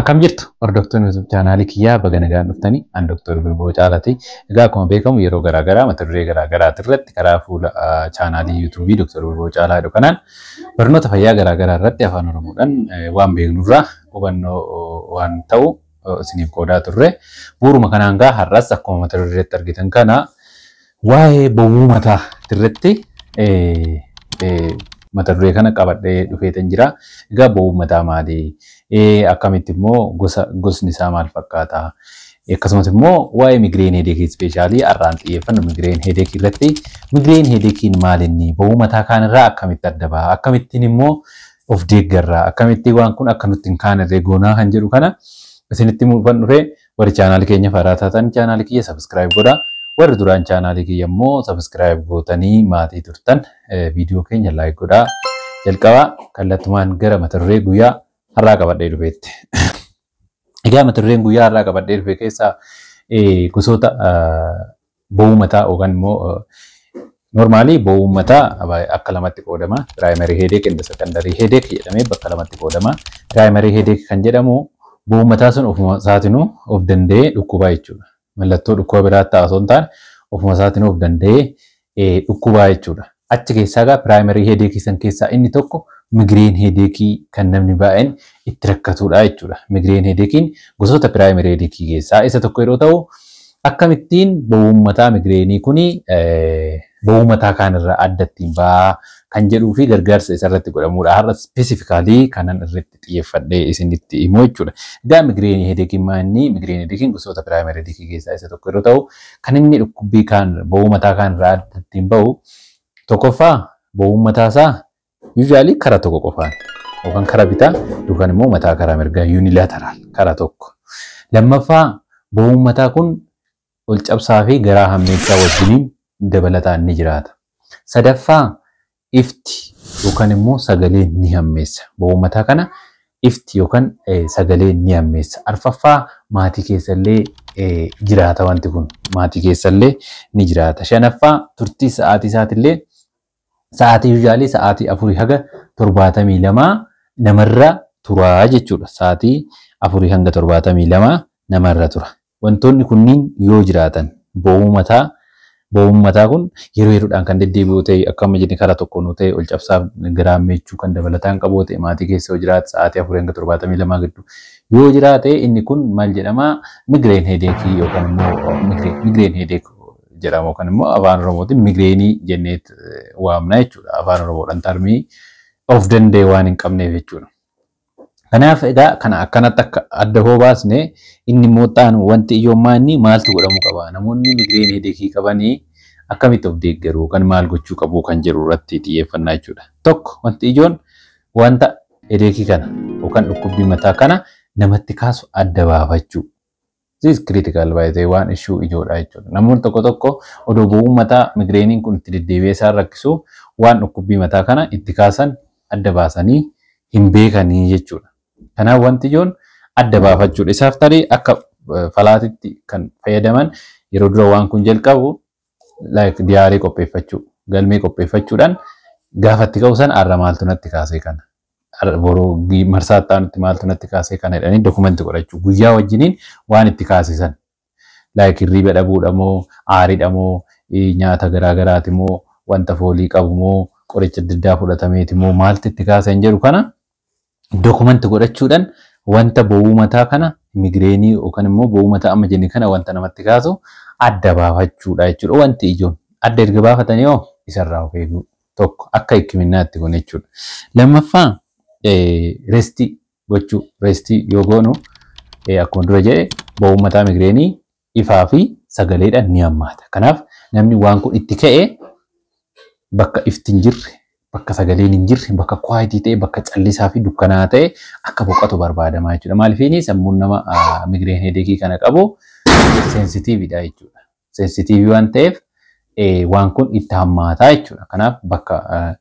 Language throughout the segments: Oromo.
Akkam jirtu hordoftoonni YouTube chaanaalii kiyyaa, baga nagaan dhuftanii. An Dr. Bilboo Caalaati. Egaa akkuma beekamu yeroo garaagaraa mata duree garaagaraati irratti karaa fuula chaanaalii YouTube Dr. Bilboo Caalaa jedhu kanaan barnoota fayyaa garaagaraa irratti afaan Oromoodhaan waan beeknurraa hubannoo waan ta'u isiniif qoodaa turre. Bu'uuruma kanaan gaa har'as akkuma mata dureetti argitan kana waa'ee bowwuu mataa irratti mata duree kana qabadhee dhufeetan jira. Egaa bowwuu mataa maali? Akkamitti immoo gosa gosni isaa maal fakkaata? Akkasumas immoo waa'ee migraine headache, especially har'aan xiyyeeffannu migraine headache irratti, migraine headacheiin maal inni? Bowwuu mataa kaanirraa akkamitti adda ba'a? Akkamittiin immoo of deeggarraa? Akkamittiin waan kun akka nutti hin kaanirree goonaa kan jedhu kana isinitti himuufan dhufee. Warri chaanaalii keenya haaraa taatan chaanaalii kiyya subscribe godhaa. Warri duraan chaanaalii kiyya immoo subscribe gootanii maatii turtan viidiyoo keenya like godhaa. Jalqabaa kallattumaan gara mata duree guyyaa har'aa qabadhee dhufeetti. Egaa mata dureen guyyaa har'aa qabadhee dhufe keessaa gosoota bowwuu mataa yookaan immoo normally bowwuun mataa akka lamatti qoodama. Primary headache and secondary headache jedhamee bakka lamatti qoodama. Primary headache kan jedhamu bowwuun mataa sun ofuma isaatinuu of danda'ee dhukkubaa jechuudha. Mallattoo dhukkuba biraatti ta'a osoo hin taane ofuma isaatinuu of danda'ee dhukkubaa jechuudha. Achi keessaa egaa primary headache san keessaa inni tokko migraine headache kan namni baay'een itti rakkatudha jechuudha. Migraine headacheiin gosoota primary headache keessaa isa tokko yeroo ta'u, akkamittiin bowwuun mataa migraineii kuni bowwuu mataa kaanirraa adda ittiin ba'aa kan jedhuu fi gargaarsa isarratti godhamudha. Har'a specifically kanan irratti xiyyeeffadhee isinitti himu jechuudha. Egaa migraine headacheiin maal inni? Migraine headacheiin gosoota primary headache keessaa isa tokko yeroo ta'u, kan inni dhukkubbii kaan bowwuu mataa kaanirraa adda ittiin ba'u, tokkoffaa bowwuun mataa isaa usually karaa tokko qofaan yookaan karaa bitaa yookaan immoo mataa karaa mirgaa, unilateral, karaa tokko. Lammaffaa, bowwuun mataa kun ol cabsaa fi garaa hammeechaa wajjiniin dabalataan ni jiraata. Sadaffaa, ifti yookaan immoo sagaleen ni hammeessa. Bowwuun mataa kana ifti yookaan sagaleen ni hammeessa. Arfaffaa, maatii keessallee jiraata wanti kun. Maatii keessallee ni jiraata. Shanaffaa, turtii sa'aatii isaatillee sa'aatii usually sa'aatii 4 haga 72 namarra turaa jechuudha. Sa'aatii 4 hanga 72 namarra tura. Wantoonni kunniin yoo jiraatan, bowwuun mataa kun yeroo yeroodhaan kan deddeebi'u ta'e, akkama jenne karaa tokkoon ta'e, ol cabsaaf garaa hammeechuu kan dabalataan qabu ta'e, maatii keessa yoo jiraate, sa'aatii 4 hanga 72 gidduu yoo jiraate, inni kun maal jedhama? Migraine headache yookaan immoo migraine headache jedhama yookaan immoo afaan Oromootiin migraineii jennee waamna jechuudha. Afaan Oromoodhaan termii of danda'e waan hin qabneef jechuudha. Kanaaf egaa kana akkanatti akka adda hoo baasne, inni immoo xaanu wanti ijoommaa inni maaltu godhamuu qaba? Namoonni migraine headache qabanii akkamitti of deeggaruu kan maal gochuu qabu kan jedhu irratti xiyyeeffannaa jechuudha. Tokko, wanti ijoon wanta headache kana yookaan dhukkubbii mataa kana namatti kaasu adda baafachuu. This is critical, by the way, waan issue ijoodha jechuudha. Namoonni tokko tokko odoo bowwuun mataa migraineiin kun itti deddeebi'ee isaan rakkisu waan dhukkubbii mataa kana itti kaasan adda baasanii hin beekanii jechuudha. Kanaaf wanti ijoon adda baafachuudha. Isaaf tarii akka falaatitti kan fayyadaman yeroo dura waan kun jalqabu like diary qopheeffachuu, galmee qopheeffachuudhaan gaafa itti ka'u sana har'a maaltu natti kaasee kana, boruu marsaa itti maaltu natti kaasee kana jedhanii document godhachuu, guyyaa wajjiniin waan itti kaasisan. Like hirriiba dhabuudha moo, aariidha moo, nyaata garaagaraati moo, wanta foolii qabu moo, qoricha adda addaa fudhatameeti moo, maaltu itti kaasan jedhu kana document godhachuudhaan wanta bowwuu mataa kana, migraineii yookaan immoo bowwuu mataa amma jenne kana wanta namatti kaasu adda baafachuudha jechuudha. Wanti ijoon adda erga baafatanii hoo isarraa of eeguu tokko akka hikkiminnaatti kun jechuudha. Lammaffaa, restii gochuu. Restii yoo goonu, akkuma dura jedhe, bowwuu mataa migraineii ifaa fi sagaleedhaan ni hammaata. Kanaaf namni waan kun itti ka'e bakka ifti hin jirre, bakka sagaleen hin jirre, bakka quietii ta'e, bakka callisaa fi dukkanaa ta'e akka boqotu barbaadama jechuudha. Maaliif? Sammuun nama migraine headache kana qabu sensitiveidha jechuudha. Sensitiveii waan ta'eef waan kun itti hammaataa jechuudha. Kanaaf bakka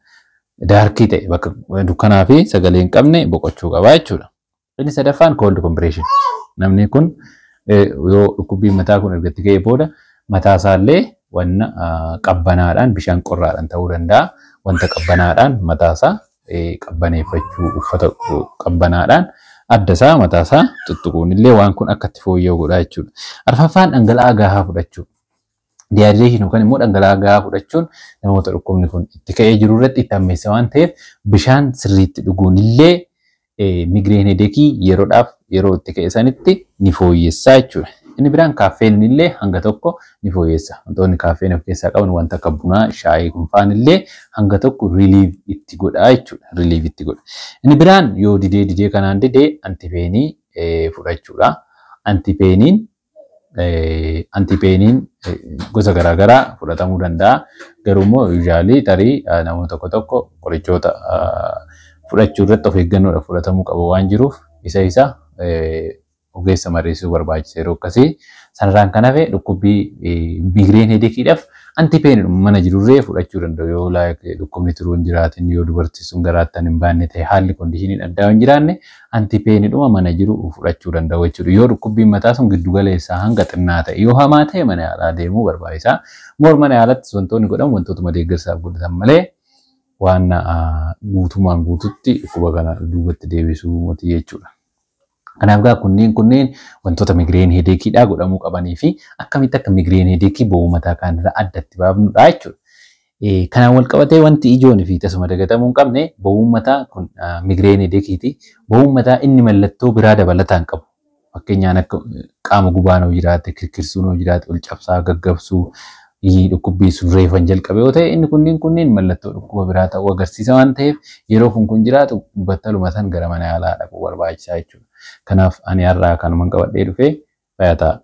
darkii ta'e, bakka dukkanaa fi sagalee hin qabne boqochuu qaba jechuudha. Inni sadaffaan cold compression. Namni kun yoo dhukkubbiin mataa kun erga itti ka'ee booda mataa isaallee wanna qabbanaadhaan, bishaan qorraadhaan ta'uu danda'a. Wanta qabbanaadhaan mataasaa qabbaneeffachuu, uffata qabbanaadhaan Adda isaa mataa isaa tuttuquun illee waan kun akka itti fooyya'u godha jechuudha. Arfaffaan dhangala'aa gahaa fudhachuu. Dehydration yookaan immoo dhangala'aa gahaa fudhachuun namoota dhukkubni kun itti ka'ee jiru irratti itti hammeessa waan ta'eef, bishaan sirriitti dhuguun illee migraine headache yeroodhaaf yeroo itti ka'e sanitti ni fooyyessaa jechuudha. Inni biraan caffeine illee hanga tokko ni fooyyessa. Wantoonni caffeine of keessaa qaban wanta akka bunaa, shaayii kun faan illee hanga tokko relief itti godha jechuudha. Relief itti godha. Inni biraan yoo didee didee kanaan didee antipain fudhachuudha. Antipainiin gosa garaagaraa fudhatamuu danda'a. Garuu immoo usually tarii namoota tokko tokko qorichoota fudhachuu irratti of eeggannoodhaan fudhatamuu qaba waan jiruuf, isa ogeessa mariisuu barbaachisa yeroo akkasii. Sanarraan kan hafe dhukkubbii migraine headacheiidhaaf antipain mana jirurree fudhachuu danda'u. Yoo dhukkubni turuu hin jiraatin, yoo dubartii sun garaattan hin baanne ta'e, haalli conditioniin addaa hin jiraanne, antipainidhuma mana jiru fudhachuu danda'u jechuudha. Yoo dhukkubbiin mataa sun giddu galeessaa hanga xinnaa ta'e, yoo hamaa ta'e mana yaalaa deemuu barbaachisaa. Moor mana yaalatti wantoonni godhamu wantootuma deeggarsaaf godhatan malee waan guutumaan guututti dhukkuba kana duubatti deebisuu miti jechuudha. Kanaaf gaa kunneen wantoota migraine headacheiidhaa godhamuu qabanii fi akkamitti akka migraine headache bowwuu mataa kaanirraa addatti baafnudha jechuudha. Kanaan wal qabatee wanti ijoon fi tasuma dagatamuu hin qabne bowwuun mataa kun migraine headacheiiti. Bowwuun mataa inni mallattoo biraa dabalataan qabu. Fakkeenyaan akka qaama gubaan yoo jiraate, kirkirsuun yoo jiraate, ol cabsaa, gaggabsuu, dhukkubbii sun reefan jalqabe yoo ta'e, inni kunneen mallattoo dhukkuba biraa ta'uu agarsiisa waan ta'eef, yeroo kun jiraatu battaluma san gara mana yaalaa dhaquu barbaachisaa jechuudha. Kanaaf ani har'aa kanuman qabadhee dhufee fayyaa ta'a.